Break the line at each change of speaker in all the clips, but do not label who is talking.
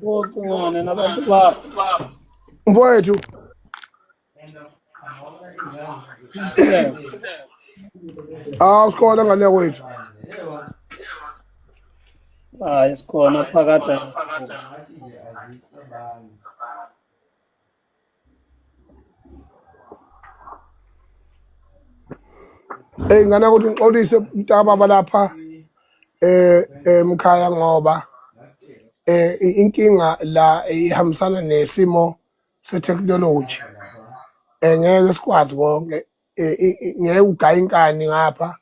Wocingwane nabantu bakho.
Mfowethu. Ah, sikhona ngale kwethu.
Hayi sikhona phakade.
Hey ngana ukuthi ngixolise mntakababa lapha mkhaya ngoba inkinga la ihambisana nesimo se-technology. Ngeke sikwazi konke, ngeke ugaye inkani ngapha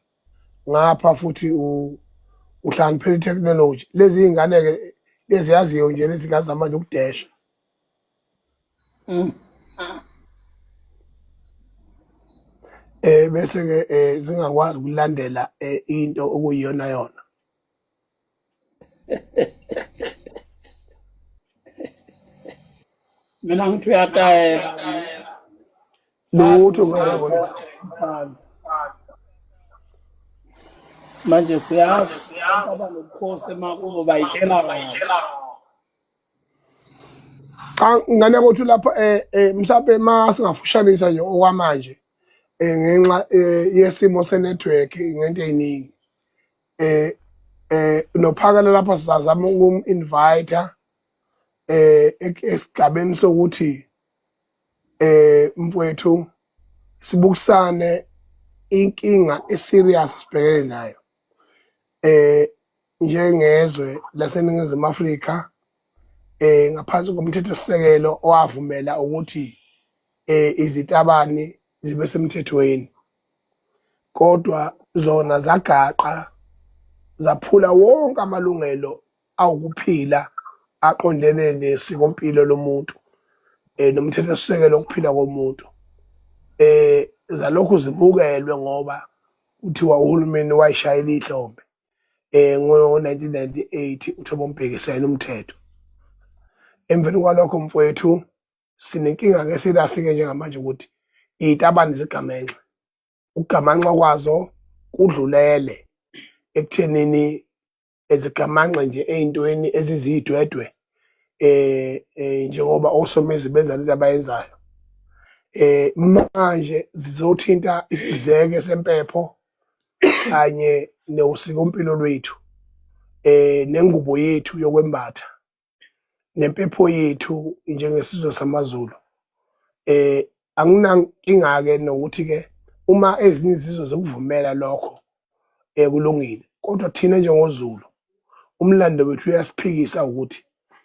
ngapha futhi uhlakaniphele i-technology. Lezi iy'ngane-ke leziyaziyo nje lezi ngane zamanje ukudesha. Bese ke zingakwazi ukulandela into okuyiyona yona.
Mina ngithi uyatayela.
Lutho ngeke.
Manje siyazi abanobukhosi emakubo bayitshela kabi.
Cha ngane kothi lapha mhlawumbe ma singafushanisa nje okwamanje ngenxa yesimo se-network ngento ey'ningi nophakela lapha sizazama ukum-invite esigabeni sokuthi mfowethu sibukisane inkinga eserious sibhekene nayo njengezwe laseNingizimu Afrika ngaphansi komthethosisekelo owavumela ukuthi izitabani zibe semthethweni, kodwa zona zagaqa zaphula wonke amalungelo awukuphila aqondene nesikompilo lomuntu nomthethosisekelo wokuphila komuntu, zalokhu zimukelwe ngoba kuthiwa uhulumeni wayishayela ihlombe ngo-1998 uThabo Mbeki esayina umthetho. Emveni kwalokho mfowethu sinenkinga ke silasi-ke njengamanje ukuthi iy'tabane zigamenxe, ukugamanxa kwazo kudlulele ekuthenini ezigamanxe nje ey'ntweni ezizidwedwe njengoba osomizi benza lento abayenzayo. Manje zizothinta isidleke sempepho kanye nosikompilo lwethu nengubo yethu yokwembatha nempepho yethu njengesizwe samaZulu. Anginankinga-ke nokuthi-ke uma ezinye izizwe zikuvumela lokho kulungile, kodwa thina njengoZulu umlando wethu uyasiphikisa ukuthi